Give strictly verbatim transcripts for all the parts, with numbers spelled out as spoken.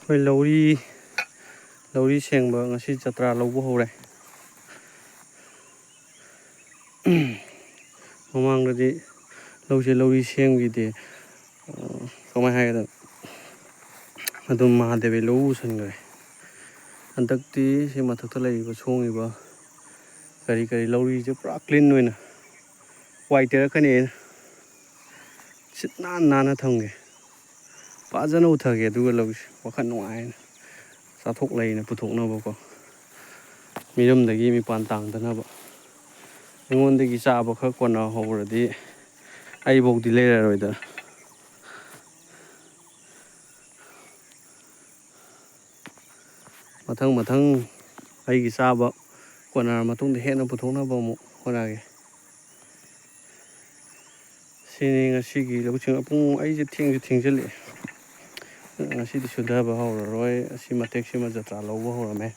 ꯑꯩꯈꯣꯏ ꯂꯧꯔꯤ, ꯂꯧꯔꯤ ꯁꯦꯡꯕ ꯉꯁꯤ ꯖꯇ꯭ꯔꯥ ꯂꯧꯕ ꯍꯧꯔꯦ꯫ ꯃꯃꯥꯡꯗꯗꯤ ꯂꯧꯁꯦ ꯂꯧꯔꯤ ꯁꯦꯝꯈꯤꯗꯦ꯫ ꯑ, ꯀꯃꯥꯏꯅ ꯍꯥꯏꯒꯗ, ꯑꯗꯨꯝ ꯃꯍꯥꯗꯦꯕꯒꯤ ꯂꯧ ꯎꯁꯟꯈ꯭ꯔꯦ꯫ ꯍꯟꯗꯛꯇꯤ ꯁꯤ ꯃꯊꯛꯇ ꯂꯩꯔꯤꯕ ꯁꯣꯡꯉꯤꯕ ꯀꯔꯤ ꯀꯔꯤ ꯂꯧꯔꯤꯁꯦ ꯄꯨꯔꯥ ꯀ꯭ꯂꯤꯟ ꯑꯣꯏꯅ ꯋꯥꯏ ꯇꯩꯔꯛꯀꯅꯤ ꯑꯩꯅ꯫ ꯁꯤꯠ ꯅꯥꯟ ꯅꯥꯟꯅ ꯊꯝꯒꯦ꯫ ꯐꯖꯅ ꯎꯊꯒꯦ ꯑꯗꯨꯒ ꯂꯧꯁꯦ꯫ ꯋꯥꯈꯜ ꯅꯨꯡꯉꯥꯏꯅ ꯆꯥꯊꯣꯛ ꯂꯩꯅ ꯄꯨꯊꯣꯛꯅꯕꯀꯣ꯫ ꯃꯤꯔꯝꯗꯒꯤ ꯃꯤꯄꯥꯟ ꯇꯥꯡꯗꯅꯕ꯫ ꯑꯩꯉꯣꯟꯗꯒꯤ ꯆꯥꯕ ꯈꯔ ꯀꯣꯟꯅꯍꯧꯔꯗꯤ ꯑꯩꯐꯧꯗꯤ ꯂꯩꯔꯔꯣꯏꯗꯅ꯫ ꯃꯊꯪ ꯃꯊꯪ ꯑꯩꯒꯤ ꯆꯥꯕ ꯀꯣꯟꯅꯔ ꯃꯇꯨꯡꯗ ꯍꯦꯟꯅ ꯄꯨꯊꯣꯛꯅꯕ ꯑꯃꯨꯛ ꯍꯣꯠꯅꯒꯦ꯫ ꯁꯤꯅꯤ ꯉꯁꯤꯒꯤ ꯂꯧꯁꯤꯡ꯫ ꯄꯨꯡ ꯑꯩꯁꯦ ꯊꯦꯡꯁꯨ ꯊꯦꯡꯖꯤꯜꯂꯛꯑꯦ꯫ ꯉꯁꯤꯗꯤ ꯁꯨꯊꯕ ꯍꯧꯔꯔꯣꯏ꯫ ꯑꯁꯤ ꯃꯇꯦꯛꯁꯤꯃ ꯖꯇ꯭ꯔꯥ ꯂꯧꯕ ꯍꯧꯔꯝꯃꯦ꯫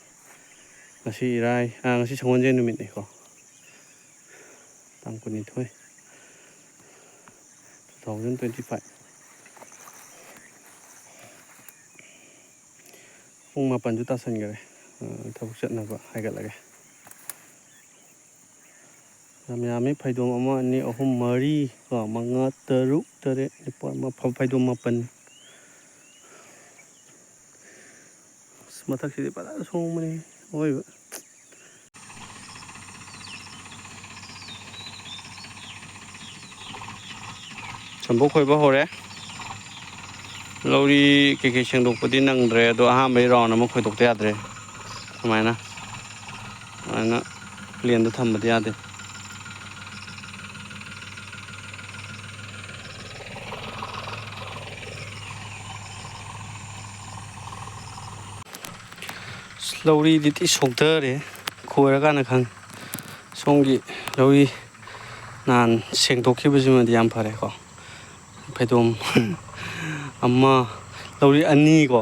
ꯉꯁꯤ ꯏꯔꯥꯏ, ꯑ, ꯉꯁꯤ ꯁꯒꯣꯜꯁꯦꯟ ꯅꯨꯃꯤꯠꯅꯤꯀꯣ꯫ ꯇꯥꯡ ꯀꯨꯟꯅꯤꯊꯣꯏ, two thousand twenty five꯫ ꯄꯨꯡ ꯃꯥꯄꯟꯁꯨ ꯇꯥꯁꯟꯈꯔꯦ꯫ ꯑ, ꯊꯕꯛ ꯆꯠꯅꯕ ꯍꯥꯏꯒꯠꯂꯒꯦ꯫ ꯌꯥꯝ ꯌꯥꯝꯃꯤ꯫ ꯐꯩꯗꯣꯝ ꯑꯃ, ꯑꯅꯤ, ꯑꯍꯨꯝ, ꯃꯔꯤ, ꯀꯣ, ꯃꯉꯥ, ꯇꯔꯨꯛ, ꯇꯔꯦꯠ, ꯅꯤꯄꯥꯜ, ꯃꯥꯄꯜ, ꯐꯩꯗꯣꯝ ꯃꯥꯄꯜ꯫ ꯑꯁ, ꯃꯊꯛꯁꯤꯗꯤ ꯐꯖꯅ ꯁꯣꯡꯕꯅꯤ ꯑꯋꯣꯏꯕ꯫ ꯁꯝꯄꯣꯛ ꯈꯣꯏꯕ ꯍꯧꯔꯦ꯫ ꯂꯧꯔꯤ ꯀꯩꯀꯩ ꯁꯦꯡꯗꯣꯛꯄꯗꯤ ꯅꯪꯗ꯭ꯔꯦ, ꯑꯗꯣ ꯑꯍꯥꯟꯕꯒꯤ ꯔꯥꯎꯟ ꯑꯃ ꯈꯣꯏꯗꯣꯛꯇ ꯌꯥꯗ꯭ꯔꯦ꯫ ꯁꯨꯃꯥꯏꯅ, ꯁꯨꯃꯥꯏꯅ ꯄ꯭ꯂꯦꯟꯗ ꯊꯝꯕꯗꯤ ꯌꯥꯗꯦ꯫ ꯑꯁ, ꯂꯧꯔꯤꯗꯤ ꯊꯤ ꯁꯣꯛꯊꯔꯦ, ꯈꯣꯏꯔꯀꯥꯟꯗ ꯈꯪꯉꯦ꯫ ꯁꯣꯝꯒꯤ ꯂꯧꯔꯤ ꯅꯍꯥꯟ ꯁꯦꯡꯗꯣꯛꯈꯤꯕꯁꯤꯃꯗꯤ ꯌꯥꯝ ꯐꯔꯦꯀꯣ꯫ ꯐꯩꯗꯣꯝ ꯑꯃ, ꯂꯧꯔꯤ ꯑꯅꯤꯀꯣ,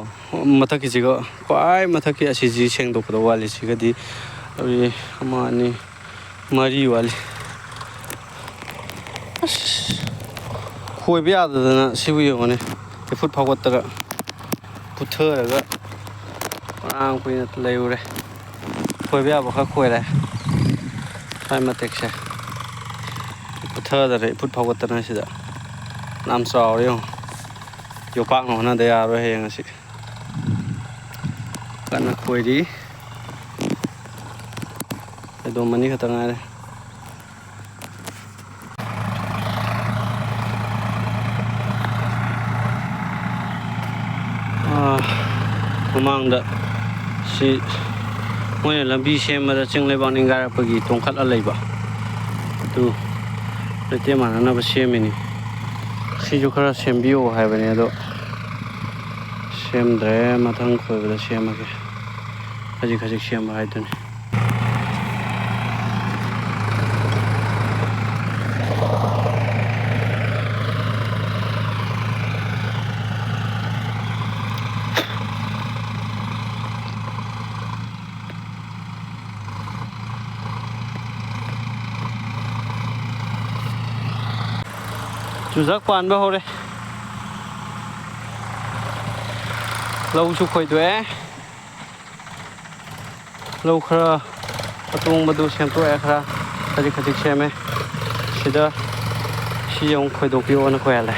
ꯃꯊꯛꯀꯤꯁꯤꯒ, ꯈ꯭ꯋꯥꯏ ꯃꯊꯛꯀꯤ ꯑꯁꯤꯁꯤ ꯁꯦꯡꯗꯣꯛꯄꯗ ꯋꯥꯠꯂꯤ꯫ ꯁꯤꯒꯗꯤ ꯂꯧꯔꯤ ꯑꯃ, ꯑꯅꯤ, ꯃꯔꯤ ꯋꯥꯠꯂꯤ꯫ ꯑꯁ, ꯈꯣꯏꯕ ꯌꯥꯗꯗꯅ ꯁꯤꯕꯨ ꯌꯦꯡꯉꯨꯅꯦ, ꯏꯐꯨꯠ ꯐꯥꯎꯒꯠꯇꯅ ꯄꯨꯊꯔꯒ ꯃꯔꯥꯡ ꯀꯨꯏꯅ ꯂꯩꯔꯨꯔꯦ꯫ ꯈꯣꯏꯕ ꯌꯥꯕ ꯈꯔ ꯈꯣꯏꯔꯦ꯫ ꯁ꯭ꯋꯥꯏ ꯃꯇꯦꯛꯁꯦ ꯄꯨꯊꯗꯅ ꯏꯐꯨꯠ ꯐꯥꯎꯒꯠꯇꯅ ꯁꯤꯗ ꯌꯥꯝ ꯆꯥꯎꯔꯦ ꯌꯦꯡꯉꯣ꯫ ꯌꯣꯄꯥꯛꯅ ꯍꯣꯠꯅꯗ ꯌꯥꯔꯣꯏ ꯍꯌꯦꯡ ꯑꯁꯤ꯫ ꯀꯟꯅ ꯈꯣꯏꯔꯤ꯫ ꯐꯩꯗꯣꯝ ꯑꯅꯤ ꯈꯛꯇ ꯉꯥꯏꯔꯦ꯫ ꯑꯥ, ꯃꯃꯥꯡꯗ ꯁꯤ ꯃꯣꯏꯅ ꯂꯝꯕꯤ ꯁꯦꯝꯕꯗ ꯆꯤꯡ ꯂꯩꯕꯥꯛ ꯅꯤꯡꯒꯥꯏꯔꯛꯄꯒꯤ ꯇꯣꯡꯈꯠꯂ ꯂꯩꯕ ꯑꯗꯨ ꯂꯩꯇꯦꯝ ꯃꯥꯟꯅꯅꯕ ꯁꯦꯝꯃꯤꯅꯤ꯫ ꯁꯤꯁꯨ ꯈꯔ ꯁꯦꯝꯕꯤꯌꯣ ꯍꯥꯏꯕꯅꯤ, ꯑꯗꯣ ꯁꯦꯝꯗ꯭ꯔꯦ꯫ ꯃꯊꯪ ꯈꯣꯏꯕꯗ ꯁꯦꯝꯃꯒꯦ꯫ ꯈꯖꯤꯛ ꯈꯖꯤꯛ ꯁꯦꯝꯕ ꯍꯥꯏꯗꯨꯅꯤ꯫ ꯆꯨꯖꯥꯛ ꯄꯥꯟꯕ ꯍꯧꯔꯦ꯫ ꯂꯧꯁꯨ ꯈꯣꯏꯗꯣꯛꯑꯦ꯫ ꯂꯧ ꯈꯔ ꯑꯇꯣꯡꯕꯗꯨ ꯁꯦꯝꯗꯣꯛꯑꯦ, ꯈꯔ ꯈꯖꯤꯛ ꯈꯖꯤꯛ ꯁꯦꯝꯃꯦ꯫ ꯁꯤꯗ ꯁꯤ ꯑꯃꯨꯛ ꯈꯣꯏꯗꯣꯛꯄꯤꯌꯣꯅ ꯈꯣꯏꯍꯜꯂꯦ꯫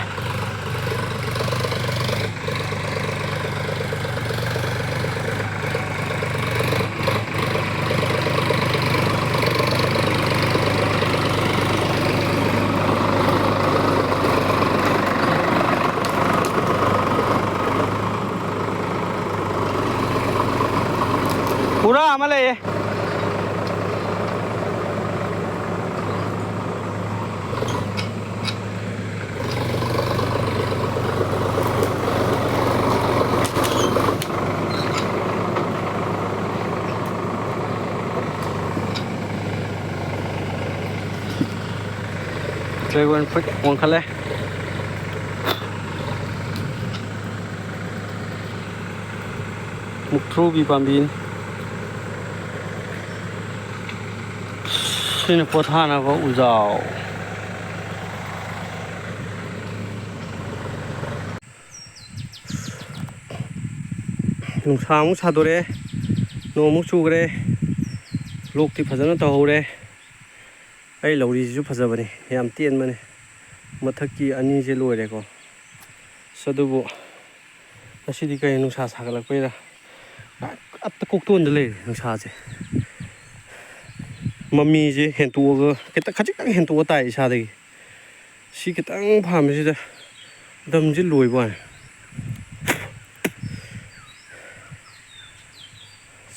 ꯄꯨꯔꯥ ꯑꯃ ꯂꯩꯌꯦ꯫ Dragon fruit ꯋꯥꯡꯈꯠꯂꯦ꯫ ꯃꯨꯛꯊ꯭ꯔꯨꯕꯤ ꯄꯥꯝꯕꯤꯅꯤ꯫ ꯁꯤꯅ ꯄꯣꯊꯥꯅꯕ ꯎꯖꯥꯎ꯫ ꯅꯨꯡꯁꯥ ꯑꯃꯨꯛ ꯁꯥꯗꯣꯔꯛꯑꯦ, ꯅꯣꯡ ꯑꯃꯨꯛ ꯆꯨꯈ꯭ꯔꯦ꯫ ꯂꯣꯛꯇꯤ ꯐꯖꯅ ꯇꯧꯍꯧꯔꯦ꯫ ꯑꯩ ꯂꯧꯔꯤꯁꯤꯁꯨ ꯐꯖꯕꯅꯤ, ꯌꯥꯝ ꯇꯦꯟꯕꯅꯤ꯫ ꯃꯊꯛꯀꯤ ꯑꯅꯤꯁꯦ ꯂꯣꯏꯔꯦꯀꯣ꯫ ꯑꯁ, ꯑꯗꯨꯕꯨ ꯉꯁꯤꯗꯤ ꯀꯩ ꯅꯨꯡꯁꯥ ꯁꯥꯒꯠꯂꯛꯄꯩꯔꯥ ꯑꯠꯇ ꯀꯣꯛꯇꯣꯟꯗ ꯂꯩꯔꯦ ꯅꯨꯡꯁꯥꯁꯦ꯫ ꯃꯃꯤꯁꯦ ꯍꯦꯟꯇꯣꯛꯑꯒ ꯈꯤꯇꯪ, ꯈꯖꯤꯛꯇꯪ ꯍꯦꯟꯇꯣꯛꯑ ꯇꯥꯏ ꯏꯁꯥꯗꯒꯤ꯫ ꯁꯤ ꯈꯤꯇꯪ ꯐꯥꯝꯕꯁꯤꯗ ꯃꯇꯝꯁꯦ ꯂꯣꯏꯕ ꯋꯥꯅꯤ꯫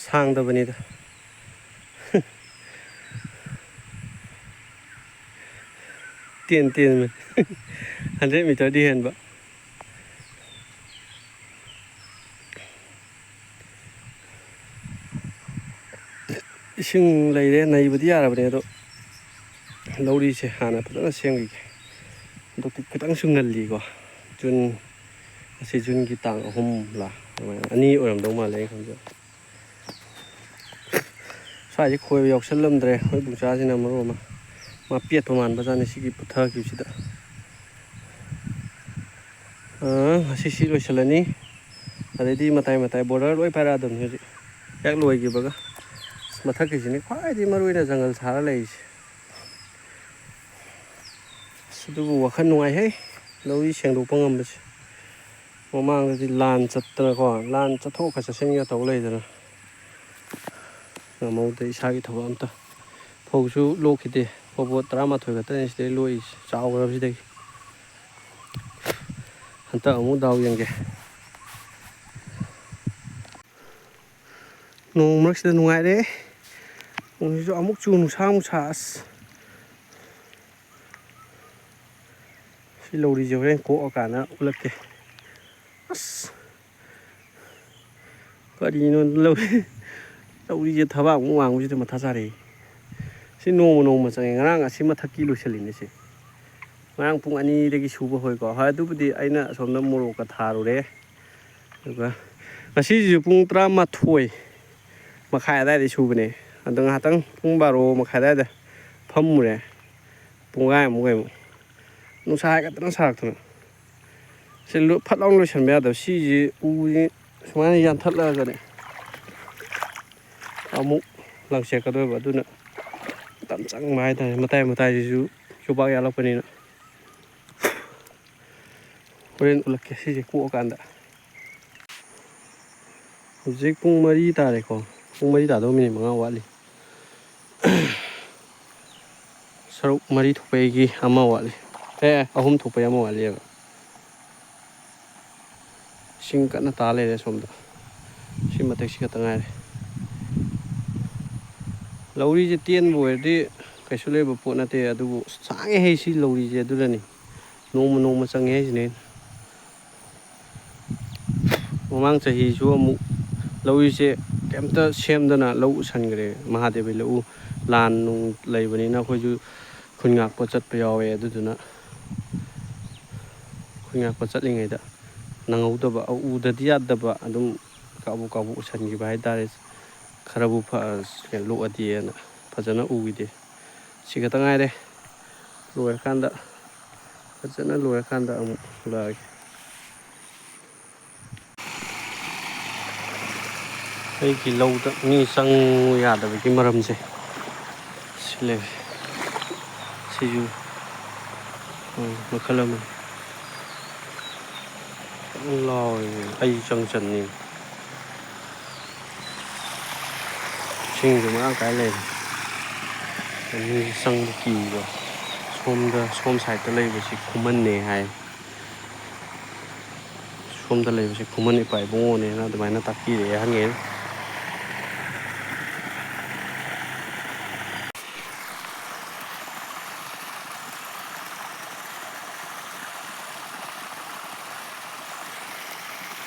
ꯁꯥꯡꯗꯕꯅꯤꯗ꯫ ꯇꯦꯟ ꯇꯦꯟꯕꯅꯤ꯫ ꯍꯟꯗ꯭ꯔꯦꯠ ꯃꯤꯇꯔꯗꯤ ꯍꯦꯟꯕ꯫ ꯏꯁꯤꯡ ꯂꯩꯔꯦ, ꯅꯩꯕꯗꯤ ꯌꯥꯔꯕꯅꯦ, ꯑꯗꯣ ꯂꯧꯔꯤꯁꯦ ꯍꯥꯟꯅ ꯐꯖꯅ ꯁꯦꯝꯈꯤꯒꯦ꯫ ꯍꯟꯗꯛꯇꯤ ꯈꯤꯇꯪꯁꯨ ꯉꯜꯂꯤꯀꯣ, ꯖꯨꯟ, ꯉꯁꯤ ꯖꯨꯟꯒꯤ ꯇꯥꯡ ꯑꯍꯨꯝꯂ ꯑꯗꯨꯃꯥꯏꯅ, ꯑꯅꯤ ꯑꯣꯏꯔꯝꯗꯧ ꯃꯥꯜꯂꯦ ꯑꯩꯅ ꯈꯟꯕꯗ꯫ ꯁ꯭ꯋꯥꯏꯁꯦ ꯈꯣꯏꯕ ꯌꯥꯎꯁꯜꯂꯝꯗ꯭ꯔꯦ, ꯑꯩꯈꯣꯏ ꯏꯕꯨꯡꯆꯥꯁꯤꯅ ꯃꯔꯣꯟ ꯑꯃ ꯃꯥ ꯄꯦꯠꯄ ꯃꯥꯟꯕꯖꯥꯠꯅꯤ ꯁꯤꯒꯤ ꯄꯨꯊꯈꯤꯕꯁꯤꯗ꯫ ꯑꯥ, ꯉꯁꯤ ꯁꯤ ꯂꯣꯏꯁꯤꯜꯂꯅꯤ꯫ ꯑꯗꯩꯗꯤ ꯃꯇꯥꯏ ꯃꯇꯥꯏ ꯕꯣꯔꯗꯔ ꯂꯣꯏ ꯄꯥꯏꯔꯛꯑꯗꯕꯅꯤ ꯍꯧꯖꯤꯛ, ꯍꯦꯛ ꯂꯣꯏꯈꯤꯕꯒ꯫ ꯑꯁ, ꯃꯊꯛꯀꯤꯁꯤꯅꯤ ꯈ꯭ꯋꯥꯏꯗꯒꯤ ꯃꯔꯨ ꯑꯣꯏꯅ ꯖꯪꯒꯜ ꯁꯥꯔ ꯂꯩꯔꯤꯁꯦ꯫ ꯑꯁ, ꯑꯗꯨꯕꯨ ꯋꯥꯈꯜ ꯅꯨꯡꯉꯥꯏꯍꯦ, ꯂꯧꯔꯤ ꯁꯦꯡꯗꯣꯛꯄ ꯉꯝꯕꯁꯦ꯫ ꯃꯃꯥꯡꯗꯗꯤ ꯂꯥꯟ ꯆꯠꯇꯅꯀꯣ, ꯂꯥꯟ ꯆꯠꯊꯣꯛꯀ ꯆꯠꯁꯤꯟꯒ ꯇꯧ ꯂꯩꯗꯅ ꯉꯝꯍꯧꯗꯦ ꯏꯁꯥꯒꯤ ꯊꯕꯛ ꯑꯝꯇ꯫ ꯐꯧꯁꯨ ꯂꯣꯛꯈꯤꯗꯦ, ꯐꯧꯕꯣꯠ ꯇꯔꯥꯃꯥꯊꯣꯏ ꯈꯛꯇꯅꯤ ꯁꯤꯗꯩ ꯂꯣꯛꯏꯁꯦ, ꯆꯥꯎꯈ꯭ꯔꯕꯁꯤꯗꯒꯤ꯫ ꯍꯟꯗꯛ ꯑꯃꯨꯛ ꯗꯥꯎ ꯌꯦꯡꯒꯦ꯫ ꯅꯣꯡ ꯃꯔꯛꯁꯤꯗ ꯅꯨꯡꯉꯥꯏꯔꯦ꯫ ꯅꯣꯡꯁꯤꯁꯨ ꯑꯃꯨꯛ ꯆꯨ, ꯅꯨꯡꯁꯥ ꯑꯃꯨꯛ ꯁꯥ꯫ ꯑꯁ, ꯁꯤ ꯂꯧꯔꯤꯁꯦ ꯍꯣꯔꯦꯟ ꯀꯣꯛꯑꯀꯥꯟꯗ ꯎꯠꯂꯛꯀꯦ꯫ ꯑꯁ, ꯀꯔꯤꯅꯣ ꯂꯧ-, ꯂꯧꯔꯤꯁꯦ ꯊꯕꯥꯛꯃꯨꯛ ꯋꯥꯡꯕꯁꯤꯗ ꯃꯊꯥ ꯁꯥꯔꯦ꯫ ꯁꯤ ꯅꯣꯡꯃ ꯅꯣꯡꯃ ꯆꯪꯉꯦ꯫ ꯉꯔꯥꯡ ꯑꯁꯤ ꯃꯊꯛꯀꯤ ꯂꯣꯏꯁꯤꯜꯂꯤꯅꯦ ꯁꯤ꯫ ꯉꯔꯥꯡ ꯄꯨꯡ ꯑꯅꯤꯗꯒꯤ ꯁꯨꯕ ꯍꯧꯏꯀꯣ꯫ ꯍꯣꯏ, ꯑꯗꯨꯕꯨꯗꯤ ꯑꯩꯅ ꯑꯁꯣꯝꯗ ꯃꯣꯔꯣꯛꯀ ꯊꯥꯔꯨꯔꯦ꯫ ꯑꯗꯨꯒ ꯉꯁꯤꯁꯤꯁꯨ ꯄꯨꯡ ꯇꯔꯥꯃꯥꯊꯣꯏ ꯃꯈꯥꯏ ꯑꯗꯥꯏꯗꯩ ꯁꯨꯕꯅꯦ꯫ ꯑꯗꯣ ꯉꯥꯏꯍꯥꯛꯇꯪ ꯄꯨꯡ ꯕꯥꯔꯣ ꯃꯈꯥꯏ ꯑꯗꯥꯏꯗ ꯐꯝꯃꯨꯔꯦ꯫ ꯄꯨꯡꯈꯥꯏꯃꯨꯛ ꯀꯩꯃꯨꯛ꯫ ꯅꯨꯡꯁꯥ ꯍꯥꯏꯒꯠꯇꯅ ꯁꯥꯔꯛꯇꯅ꯫ ꯁꯤ ꯂꯣ-, ꯐꯠ ꯂꯥꯎꯅ ꯂꯣꯏꯁꯤꯟꯕ ꯌꯥꯗꯕ꯫ ꯁꯤꯁꯤ ꯎꯁꯤ ꯁꯨꯃꯥꯏꯅ ꯌꯥꯟꯊꯠꯂꯛꯑꯒꯅꯦ ꯑꯃꯨꯛ ꯂꯪꯁꯦꯛꯀꯗꯣꯏꯕ, ꯑꯗꯨꯅ ꯃꯇꯝ ꯆꯪꯕ ꯍꯥꯏꯇꯥꯔꯦ꯫ ꯃꯇꯥꯏ ꯃꯇꯥꯏꯁꯤꯁꯨ ꯆꯨꯕꯥꯛ ꯌꯥꯜꯂꯛꯄꯅꯤꯅ꯫ ꯍꯣꯔꯦꯟ ꯎꯠꯂꯛꯀꯦ ꯁꯤꯁꯦ ꯀꯣꯛꯑꯀꯥꯟꯗ꯫ ꯍꯧꯖꯤꯛ ꯄꯨꯡ ꯃꯔꯤ ꯇꯥꯔꯦꯀꯣ꯫ ꯄꯨꯡ ꯃꯔꯤ ꯇꯥꯗꯧ ꯃꯤꯅꯤꯠ ꯃꯉꯥ ꯋꯥꯠꯂꯤ꯫ ꯁꯔꯨꯛ ꯃꯔꯤ ꯊꯣꯛꯄꯩꯒꯤ ꯑꯃ ꯋꯥꯠꯂꯤ꯫ ꯑꯦ, ꯑꯍꯨꯝ ꯊꯣꯛꯄꯩ ꯑꯃ ꯋꯥꯠꯂꯤꯑꯕ꯫ ꯏꯁꯤꯡ ꯀꯟꯅ ꯇꯥ ꯂꯩꯔꯦ ꯁꯣꯝꯗ꯫ ꯁꯤ ꯃꯊꯛꯁꯤ ꯈꯛꯇ ꯉꯥꯏꯔꯦ꯫ ꯂꯧꯔꯤꯁꯦ ꯇꯦꯟꯕ ꯑꯣꯏꯔꯗꯤ ꯀꯩꯁꯨ ꯂꯩꯕ ꯄꯣꯠ ꯅꯠꯇꯦ, ꯑꯗꯨꯕꯨ ꯁꯥꯡꯉꯦ ꯍꯩ ꯁꯤ ꯂꯧꯔꯤꯁꯦ, ꯑꯗꯨꯅꯅꯤ꯫ ꯅꯣꯡꯃ ꯅꯣꯡꯃ ꯆꯪꯉꯦ ꯍꯥꯏꯁꯤꯅꯦ꯫ ꯃꯃꯥꯡ ꯆꯍꯤꯁꯨ ꯑꯃꯨꯛ ꯂꯧꯔꯤꯁꯦ ꯀꯩꯝꯇ ꯁꯦꯝꯗꯅ ꯂꯧ ꯎꯁꯟꯈ꯭ꯔꯦ꯫ ꯃꯍꯥꯗꯦꯕ ꯂꯧꯎ ꯂꯥꯟ ꯅꯨꯡ ꯂꯩꯕꯅꯤꯅ ꯑꯩꯈꯣꯏꯁꯨ ꯈꯨꯟ ꯉꯥꯛꯄ ꯆꯠꯄ ꯌꯥꯎꯋꯦ꯫ ꯑꯗꯨꯗꯨꯅ ꯈꯨꯟ ꯉꯥꯛꯄ ꯆꯠꯂꯤꯉꯩꯗ ꯅꯪꯍꯧꯗꯕ, ꯎꯗꯗꯤ ꯌꯥꯗꯕ, ꯑꯗꯨꯝ ꯀꯥꯕꯣꯛ ꯀꯥꯕꯣꯛ ꯎꯁꯟꯈꯤꯕ ꯍꯥꯏꯇꯥꯔꯦ꯫ ꯈꯔꯕꯨ ꯐ-, ꯀꯩꯅꯣ, ꯂꯣꯛꯑꯗꯤꯅ ꯐꯖꯅ ꯎꯈꯤꯗꯦ꯫ ꯁꯤ ꯈꯛꯇ ꯉꯥꯏꯔꯦ꯫ ꯂꯣꯏꯔꯀꯥꯟꯗ ꯐꯖꯅ ꯂꯣꯏꯔꯀꯥꯟꯗ ꯑꯃꯨꯛ ꯎꯠꯂꯛꯑꯒꯦ꯫ ꯑꯩꯒꯤ ꯂꯧꯗ ꯃꯤ ꯆꯪꯉꯨ ꯌꯥꯗꯕꯒꯤ ꯃꯔꯝꯁꯦ ꯁꯤ ꯂꯩꯔꯦ꯫ ꯁꯤꯁꯨ, ꯎꯝ, ꯃꯈꯜ ꯑꯃꯅꯤ꯫ ꯐꯖꯅ ꯂꯥꯎꯔꯦ꯫ ꯑꯩ ꯆꯪ ꯆꯟꯅꯤ꯫ ꯏꯁꯤꯡꯁꯨ ꯃꯔꯥꯡ ꯀꯥꯏ ꯂꯩꯔꯦ꯫ ꯃꯤꯁꯨ ꯆꯪꯕ ꯀꯤꯕ꯫ ꯁꯣꯝꯗ, ꯁꯣꯝ ꯁꯥꯏꯠꯇ ꯂꯩꯕꯁꯤ ꯈꯨꯃꯟꯅꯦ ꯍꯥꯏ꯫ ꯁꯣꯝꯗ ꯂꯩꯕꯁꯦ ꯈꯨꯃꯟ ꯏꯄꯥ ꯏꯕꯨꯡꯉꯣꯅꯦꯅ ꯑꯗꯨꯃꯥꯏꯅ ꯇꯥꯛꯄꯤꯔꯛꯑꯦ ꯑꯍꯟꯈꯩꯅ꯫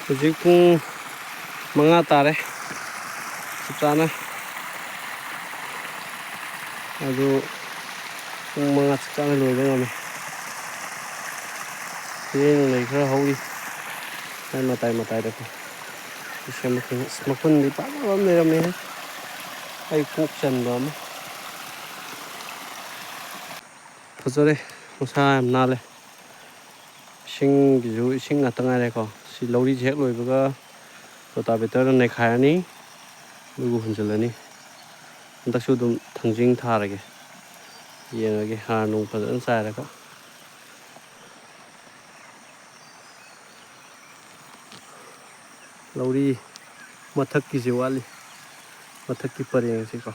ꯍꯧꯖꯤꯛ ꯄꯨꯡ ꯃꯉꯥ ꯇꯥꯔꯦ ꯆꯞ ꯆꯥꯅ꯫ ꯑꯗꯨ ꯄꯨꯡ ꯃꯉꯥ ꯆꯞ ꯆꯥꯅ ꯂꯣꯏꯕ ꯉꯝꯃꯦ꯫ ꯆꯦꯡ ꯅꯨꯡ ꯂꯩ ꯈꯔ ꯍꯧꯔꯤ ꯃꯥꯏ ꯃꯇꯥꯏ ꯃꯇꯥꯏꯗꯀꯣ꯫ ꯁꯤ ꯁꯦꯝꯕ ꯈꯨꯟ-, ꯑꯁ, ꯃꯈꯨꯟꯗꯤ ꯐꯖꯕ ꯑꯃ ꯂꯩꯔꯝꯃꯦꯍꯦ꯫ ꯑꯩ ꯀꯣꯛ ꯆꯟꯕ ꯑꯃ꯫ ꯐꯖꯔꯦ, ꯃꯁꯥ ꯌꯥꯝ ꯅꯥꯜꯂꯦ꯫ ꯏꯁꯤꯡꯒꯤꯁꯨ ꯏꯁꯤꯡ ꯉꯥꯛꯇ ꯉꯥꯏꯔꯦꯀꯣ꯫ ꯁꯤ ꯂꯧꯔꯤꯁꯦ ꯍꯦꯛ ꯂꯣꯏꯕꯒ ꯔꯣꯇꯥꯕꯦꯇꯔꯅ ꯅꯩꯈꯥꯏꯔꯅꯤ, ꯑꯗꯨꯒ ꯍꯨꯟꯖꯤꯜꯂꯅꯤ꯫ ꯍꯟꯗꯛꯁꯨ ꯑꯗꯨꯝ ꯊꯥꯡꯖꯤꯡ ꯊꯥꯔꯒꯦ, ꯌꯦꯡꯉꯒꯦ, ꯍꯥꯔ ꯅꯨꯡ ꯐꯖꯅ ꯆꯥꯏꯔꯒ꯫ ꯂꯧꯔꯤ ꯃꯊꯛꯀꯤꯁꯦ ꯋꯥꯠꯂꯤ, ꯃꯊꯛꯀꯤ ꯄꯔꯦꯡꯁꯤꯀꯣ,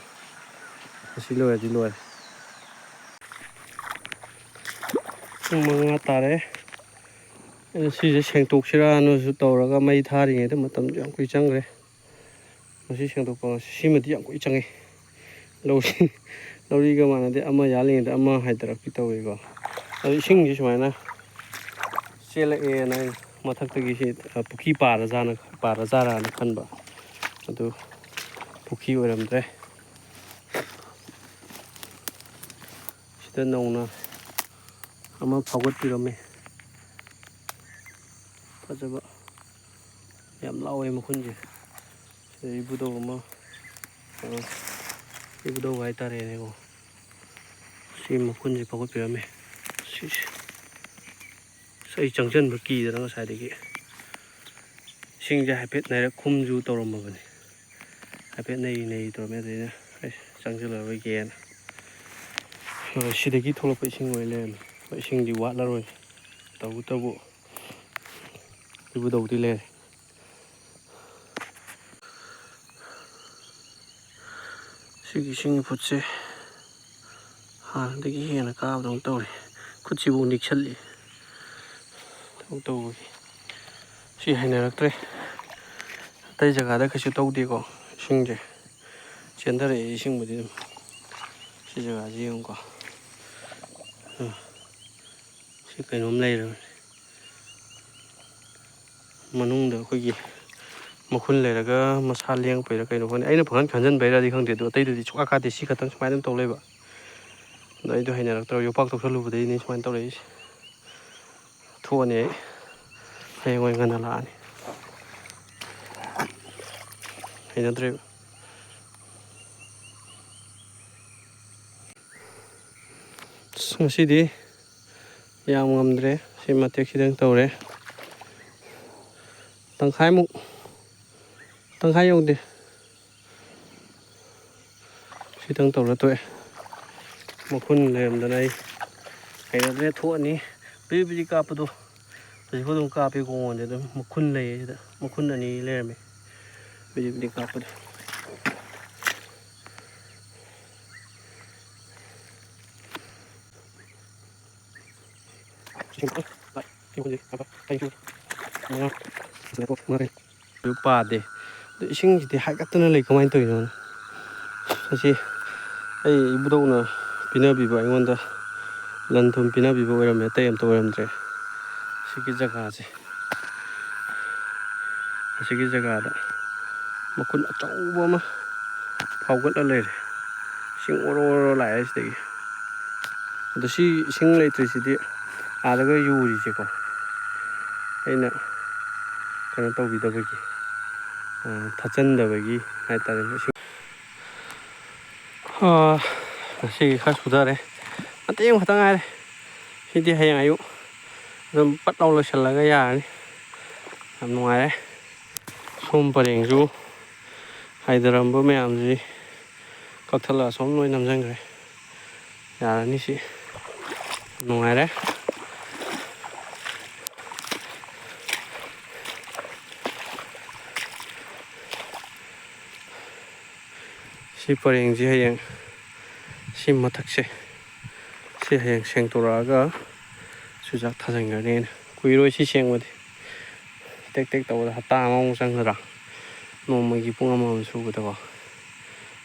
ꯑꯁꯤ ꯂꯣꯏꯔꯗꯤ ꯂꯣꯏꯔꯦ꯫ ꯄꯨꯡ ꯃꯉꯥ ꯇꯥꯔꯦ꯫ ꯑꯩꯅ ꯁꯤꯁꯦ ꯁꯦꯡꯇꯣꯛꯁꯤꯔꯥꯅꯁꯨ ꯇꯧꯔꯒ ꯃꯩ ꯊꯥꯔꯤꯉꯩꯗ ꯃꯇꯝꯁꯨ ꯌꯥꯝ ꯀꯨꯏ ꯆꯪꯈ꯭ꯔꯦ꯫ ꯃꯁꯤ ꯁꯦꯡꯗꯣꯛꯄ, ꯉꯁꯤ ꯁꯤꯃꯗꯤ ꯌꯥꯝ ꯀꯨꯏ ꯆꯪꯉꯤ꯫ ꯂꯧꯔꯤ, ꯂꯧꯔꯤꯒ ꯃꯥꯟꯅꯗꯦ, ꯑꯃ ꯌꯥꯜꯂꯤꯉꯩꯗ ꯑꯃ ꯍꯥꯏꯊꯔꯛꯄꯤ ꯇꯧꯋꯤꯀꯣ꯫ ꯑꯗꯣ ꯏꯁꯤꯡꯁꯤ ꯁꯨꯃꯥꯏꯅ ꯆꯦꯜꯂꯛꯑꯦꯅ ꯑꯩꯅ ꯃꯊꯛꯇꯒꯤ ꯁꯤ, ꯑ, ꯄꯨꯈ꯭ꯔꯤ ꯄꯥꯔꯖꯥꯅ, ꯄꯥꯔꯖꯥꯔꯥꯅ ꯈꯟꯕ꯫ ꯑꯗꯨ ꯄꯨꯈ꯭ꯔꯤ ꯑꯣꯏꯔꯝꯗ꯭ꯔꯦ꯫ ꯁꯤꯗ ꯅꯧꯅ ꯑꯃ ꯐꯥꯎꯒꯠꯄꯤꯔꯝꯃꯦ꯫ ꯐꯖꯕ꯫ ꯌꯥꯝ ꯂꯥꯎꯋꯦ ꯃꯈꯨꯟꯁꯦ꯫ ꯁꯤꯗ ꯏꯕꯨꯙꯧ ꯑꯃ, ꯑ, ꯏꯕꯨꯙꯧ ꯍꯥꯏꯇꯥꯔꯦꯅꯦꯀꯣ꯫ ꯁꯤ ꯃꯈꯨꯟꯁꯦ ꯐꯥꯎꯒꯠꯄꯤꯔꯝꯃꯦ꯫ ꯁꯤꯁꯦ꯫ ꯑꯁ, ꯑꯩ ꯆꯪꯁꯤꯟꯕ ꯀꯤꯗꯅ ꯉꯁꯥꯏꯗꯒꯤ꯫ ꯏꯁꯤꯡꯁꯦ ꯍꯥꯏꯐꯦꯠ ꯅꯩꯔꯛ ꯈꯨꯝꯁꯨ ꯇꯧꯔꯝꯃꯕꯅꯤ꯫ ꯍꯥꯏꯐꯦꯠ ꯅꯩ ꯅꯩ ꯇꯧꯔꯝꯃꯦ, ꯑꯗꯩꯗ ꯑꯩ ꯆꯪꯁꯤꯜꯂꯔꯣꯏꯒꯦꯅ꯫ ꯑ, ꯁꯤꯗꯒꯤ ꯊꯣꯛꯂꯛꯄ ꯏꯁꯤꯡ ꯑꯣꯏ ꯂꯩꯔꯝꯃꯦ꯫ ꯍꯣꯏ, ꯏꯁꯤꯡꯗꯤ ꯋꯥꯠꯂꯔꯣꯏ꯫ ꯇꯧꯕꯇꯕꯨ ꯏꯕꯨꯙꯧꯗꯤ ꯂꯩꯔꯦ꯫ ꯁꯤꯒꯤ ꯏꯁꯤꯡ ꯏꯐꯨꯠꯁꯦ ꯍꯥꯟꯅꯗꯒꯤ ꯍꯦꯟꯅ ꯀꯥꯕꯗꯧꯅ ꯇꯧꯔꯦ꯫ ꯈꯨꯠꯁꯤꯕꯨ ꯅꯤꯛꯁꯜꯂꯤ꯫ ꯊꯕꯛ ꯇꯧꯕꯒꯤ꯫ ꯁꯤ ꯍꯩꯅꯔꯛꯇ꯭ꯔꯦ꯫ ꯑꯇꯩ ꯖꯒꯥꯗ ꯀꯩꯁꯨ ꯇꯧꯗꯦꯀꯣ꯫ ꯏꯁꯤꯡꯁꯦ ꯆꯦꯟꯊꯔꯛꯑꯦ, ꯏꯁꯤꯡꯕꯨꯗꯤ ꯑꯗꯨꯝ꯫ ꯁꯤ ꯖꯒꯥꯁꯤ ꯌꯦꯡꯉꯨꯀꯣ꯫ ꯎꯝ꯫ ꯁꯤ ꯀꯩꯅꯣꯝ ꯂꯩꯔꯕꯅꯤ꯫ ꯃꯅꯨꯡꯗ ꯑꯩꯈꯣꯏꯒꯤ ꯃꯈꯨꯟ ꯂꯩꯔꯒ ꯃꯁꯥ ꯂꯦꯡꯉꯛꯄꯩꯔꯥ ꯀꯩꯅꯣ ꯈꯪꯗꯦ꯫ ꯑꯩꯅ ꯄꯪꯈꯟ ꯈꯟꯖꯟꯕꯩꯔꯥꯗꯤ ꯈꯪꯗꯦ, ꯑꯗꯣ ꯑꯇꯩꯗꯗꯤ ꯁꯨꯡꯀꯥ ꯀꯥꯗꯦ꯫ ꯁꯤ ꯈꯛꯇꯪ ꯁꯨꯃꯥꯏꯅ ꯑꯗꯨꯝ ꯇꯧ ꯂꯩꯕ꯫ ꯑꯗꯣ ꯑꯩꯗꯣ ꯍꯩꯅꯔꯛꯇ꯭ꯔꯕ, ꯌꯣꯄꯥꯛ ꯇꯧꯁꯜꯂꯨꯕꯗꯩꯅꯦ ꯁꯨꯃꯥꯏꯅ ꯇꯧꯔꯛꯏꯁꯦ꯫ ꯊꯣꯛꯑꯅꯤ ꯑꯩ꯫ ꯍꯌꯦꯡ ꯑꯣꯏꯅ ꯉꯟꯅ ꯂꯥꯛꯑꯅꯤ꯫ ꯍꯩꯅꯗ꯭ꯔꯦꯕ꯫ ꯑꯁ, ꯉꯁꯤꯗꯤ ꯌꯥꯝ ꯉꯝꯗ꯭ꯔꯦ꯫ ꯁꯤ ꯃꯇꯦꯛ ꯈꯤꯇꯪ ꯇꯧꯔꯦ꯫ ꯇꯪꯈꯥꯏꯃꯨꯛ ꯇꯪꯈꯥꯏ ꯌꯧꯗꯦ꯫ ꯁꯤꯇꯪ ꯇꯧꯔ ꯇꯣꯛꯑꯦ꯫ ꯃꯈꯨꯟ ꯂꯩꯔꯝꯗꯅ ꯑꯩ ꯍꯩꯅꯗ꯭ꯔꯦ, ꯊꯣꯛꯑꯅꯤ꯫ ꯕꯤꯔꯤ ꯕꯤꯔꯤ ꯀꯥꯞꯄꯗꯣ ꯍꯧꯖꯤꯛꯐꯥꯎ ꯑꯗꯨꯝ ꯀꯥꯞꯄꯤ꯫ ꯀꯣꯡꯉꯣꯟꯗꯤ ꯑꯗꯨꯝ ꯃꯈꯨꯟ ꯂꯩꯌꯦ ꯁꯤꯗ, ꯃꯈꯨꯟ ꯑꯅꯤ ꯂꯩꯔꯝꯃꯦ ꯕꯤꯔꯤ ꯕꯤꯔꯤ ꯀꯥꯞꯄꯗꯣ꯫ ꯑꯗꯨ ꯄꯥꯗꯦ꯫ ꯑꯗꯨ ꯏꯁꯤꯡꯁꯤꯗꯤ ꯍꯥꯏꯒꯠꯇꯅ ꯂꯩ, ꯀꯃꯥꯏꯅ ꯇꯧꯔꯤꯅꯣ? ꯑꯁꯤ ꯑꯩ ꯏꯕꯨꯙꯧꯅ ꯄꯤꯅꯕꯤꯕ, ꯑꯩꯉꯣꯟꯗ ꯂꯟ ꯊꯨꯝ ꯄꯤꯅꯕꯤꯕ ꯑꯣꯏꯔꯝꯃꯦ, ꯑꯇꯩ ꯑꯝꯇ ꯑꯣꯏꯔꯝꯗ꯭ꯔꯦ꯫ ꯁꯤꯒꯤ ꯖꯒꯥꯁꯦ, ꯑꯁꯤꯒꯤ ꯖꯒꯥꯗ ꯃꯈꯨꯟ ꯑꯆꯧꯕ ꯑꯃ ꯐꯥꯎꯒꯠꯂ ꯂꯩꯔꯦ꯫ ꯏꯁꯤꯡ ꯑꯣꯔꯣ ꯑꯣꯔꯣ ꯂꯥꯛꯑꯦ ꯁꯤꯗꯒꯤ꯫ ꯑꯗꯣ ꯁꯤ ꯏꯁꯤꯡ ꯂꯩꯇ꯭ꯔꯤꯁꯤꯗꯤ ꯑꯥꯗꯒ ꯌꯨꯔꯤꯁꯦꯀꯣ, ꯑꯩꯅ ꯀꯩꯅꯣ ꯇꯧꯕꯤꯗꯕꯒꯤ, ꯑ, ꯊꯠꯆꯟꯗꯕꯒꯤ ꯍꯥꯏꯇꯥꯔꯦ꯫ ꯏꯁꯤꯡ, ꯑ, ꯉꯁꯤꯒꯤ ꯈꯔ ꯁꯨꯊꯔꯦ, ꯃꯇꯦꯛ ꯑꯃꯈꯛꯇ ꯉꯥꯏꯔꯦ꯫ ꯁꯤꯗꯤ ꯍꯌꯦꯡ ꯑꯌꯨꯛ ꯑꯗꯨꯝ ꯄꯠ ꯂꯥꯎ ꯂꯣꯏꯁꯤꯜꯂꯒ ꯌꯥꯔꯅꯤ꯫ ꯌꯥꯝ ꯅꯨꯡꯉꯥꯏꯔꯦ꯫ ꯁꯣꯝ ꯄꯔꯦꯡꯁꯨ ꯍꯥꯏꯊꯔꯝꯕ ꯃꯌꯥꯝꯁꯤ ꯀꯛꯊꯠꯂꯒ ꯑꯁꯣꯝ ꯂꯣꯏ ꯅꯝꯁꯤꯟꯈ꯭ꯔꯦ꯫ ꯌꯥꯔꯅꯤ ꯁꯤ꯫ ꯅꯨꯡꯉꯥꯏꯔꯦ꯫ ꯁꯤ ꯄꯔꯦꯡꯁꯤ ꯍꯌꯦꯡ, ꯁꯤ ꯃꯊꯛꯁꯦ, ꯁꯤ ꯍꯌꯦꯡ ꯁꯦꯡꯇꯣꯔꯛꯑꯒ ꯆꯨꯖꯥꯛ ꯊꯥꯖꯤꯟꯈ꯭ꯔꯅꯤ ꯑꯩꯅ꯫ ꯀꯨꯏꯔꯣꯏ ꯁꯤ ꯁꯦꯡꯕꯗꯤ꯫ ꯇꯦꯛ ꯇꯦꯛ ꯇꯧꯕꯗ ꯍꯞꯇꯥ ꯑꯃꯃꯨꯛ ꯆꯪꯒꯗ꯭ꯔꯥ? ꯅꯣꯡꯃꯒꯤ ꯄꯨꯡ ꯑꯃꯃꯝ ꯁꯨꯕꯗꯀꯣ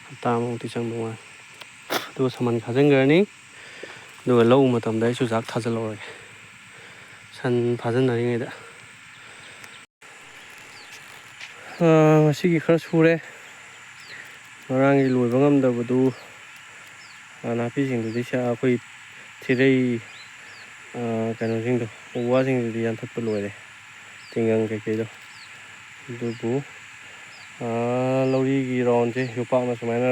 ꯍꯞꯇꯥ ꯑꯃꯃꯨꯛꯇꯤ ꯆꯪꯗꯧ ꯃꯥꯜꯂꯦ꯫ ꯑꯗꯨꯒ ꯁꯃꯟ ꯈꯥꯖꯤꯟꯈ꯭ꯔꯅꯤ꯫ ꯑꯗꯨꯒ ꯂꯧ ꯃꯇꯝꯗ ꯑꯩ ꯆꯨꯖꯥꯛ ꯊꯥꯖꯤꯜꯍꯧꯔꯒꯦ, ꯁꯟ ꯐꯥꯖꯤꯟꯅꯔꯤꯉꯩꯗ꯫ ꯑꯥ, ꯉꯁꯤꯒꯤ ꯈꯔ ꯁꯨꯔꯦ꯫ ꯉꯔꯥꯡꯒꯤ ꯂꯣꯏꯕ ꯉꯝꯗꯕꯗꯨ, ꯑꯥ, ꯅꯥꯄꯤꯁꯤꯡꯗꯨꯗꯤ ꯁ-, ꯑꯩꯈꯣꯏ ꯊꯤꯔꯩ, ꯑꯥ, ꯀꯩꯅꯣꯁꯤꯡꯗꯣ, ꯎ ꯋꯥꯁꯤꯡꯗꯨꯗꯤ ꯌꯥꯟꯊꯠꯄ ꯂꯣꯏꯔꯦ, ꯇꯤꯡꯒꯪ ꯀꯩꯀꯩꯗꯣ꯫ ꯑꯗꯨꯕꯨ, ꯑꯥ, ꯂꯧꯔꯤꯒꯤ ꯔꯥꯎꯟꯁꯦ ꯌꯣꯄꯥꯛꯅ ꯁꯨꯃꯥꯏꯅ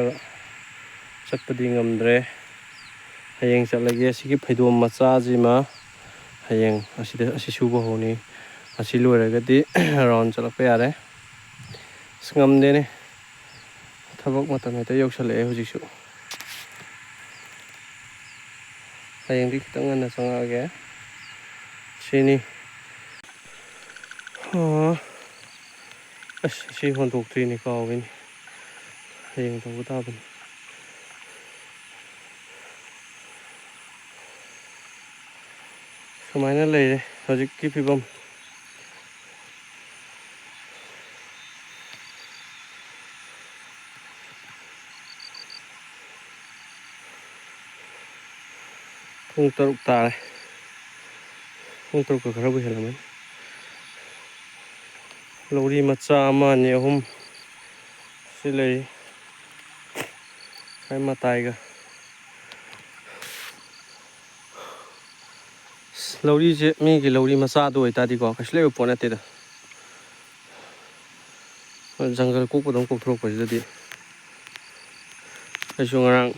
ꯆꯠꯄꯗꯤ ꯉꯝꯗ꯭ꯔꯦ꯫ ꯍꯌꯦꯡ ꯆꯠꯂꯒꯦ꯫ ꯑꯁꯤꯒꯤ ꯐꯩꯗꯣꯝ ꯃꯆꯥꯁꯤꯃ ꯍꯌꯦꯡ ꯑꯁꯤꯗ, ꯑꯁꯤ ꯁꯨꯕ ꯍꯧꯅꯤ꯫ ꯑꯁꯤ ꯂꯣꯏꯔꯒꯗꯤ ꯔꯥꯎꯟ ꯆꯠꯂꯛꯄ ꯌꯥꯔꯦ꯫ ꯑꯁ, ꯉꯝꯗꯦꯅꯦ, ꯊꯕꯛ ꯃꯇꯝ ꯍꯦꯛꯇ ꯌꯧꯁꯜꯂꯛꯑꯦ ꯍꯧꯖꯤꯛꯁꯨ꯫ ꯍꯌꯦꯡꯗꯤ ꯈꯤꯇꯪ ꯉꯟꯅ ꯆꯪꯉꯛꯑꯒꯦ꯫ ꯁꯤꯅꯤ꯫ ꯑꯣ, ꯑꯁ, ꯁꯤ ꯍꯣꯟꯗꯣꯛꯇ꯭ꯔꯤꯅꯦ, ꯀꯥꯎꯏꯅꯦ꯫ ꯍꯌꯦꯡ ꯇꯧꯕ ꯇꯥꯕꯅꯤ꯫ ꯁꯨꯃꯥꯏꯅ ꯂꯩꯔꯦ ꯍꯧꯖꯤꯛꯀꯤ ꯐꯤꯕꯝ꯫ ꯄꯨꯡ ꯇꯔꯨꯛ ꯇꯥꯔꯦ꯫ ꯄꯨꯡ ꯇꯔꯨꯛꯀ ꯈꯔꯕꯨ ꯍꯦꯜꯂꯝꯃꯅꯤ꯫ ꯂꯧꯔꯤ ꯃꯆꯥ ꯑꯃ, ꯑꯅꯤ, ꯑꯍꯨꯝ ꯁꯤ ꯂꯩ꯫ ꯁ꯭ꯋꯥꯏ ꯃꯇꯥꯏꯒ꯫ ꯑꯁ, ꯂꯧꯔꯤꯁꯦ ꯃꯤꯒꯤ ꯂꯧꯔꯤ ꯃꯆꯥꯗꯣ ꯑꯣꯏꯇꯥꯔꯗꯤꯀꯣ, ꯀꯩꯁꯨ ꯂꯩꯕ ꯄꯣꯠ ꯅꯠꯇꯦꯗ꯫ ꯖꯪꯒꯜ ꯀꯣꯛꯄꯗꯧ ꯀꯣꯛꯊꯣꯔꯛꯄꯁꯤꯗꯗꯤ꯫ ꯑꯩꯁꯨ ꯉꯔꯥꯡ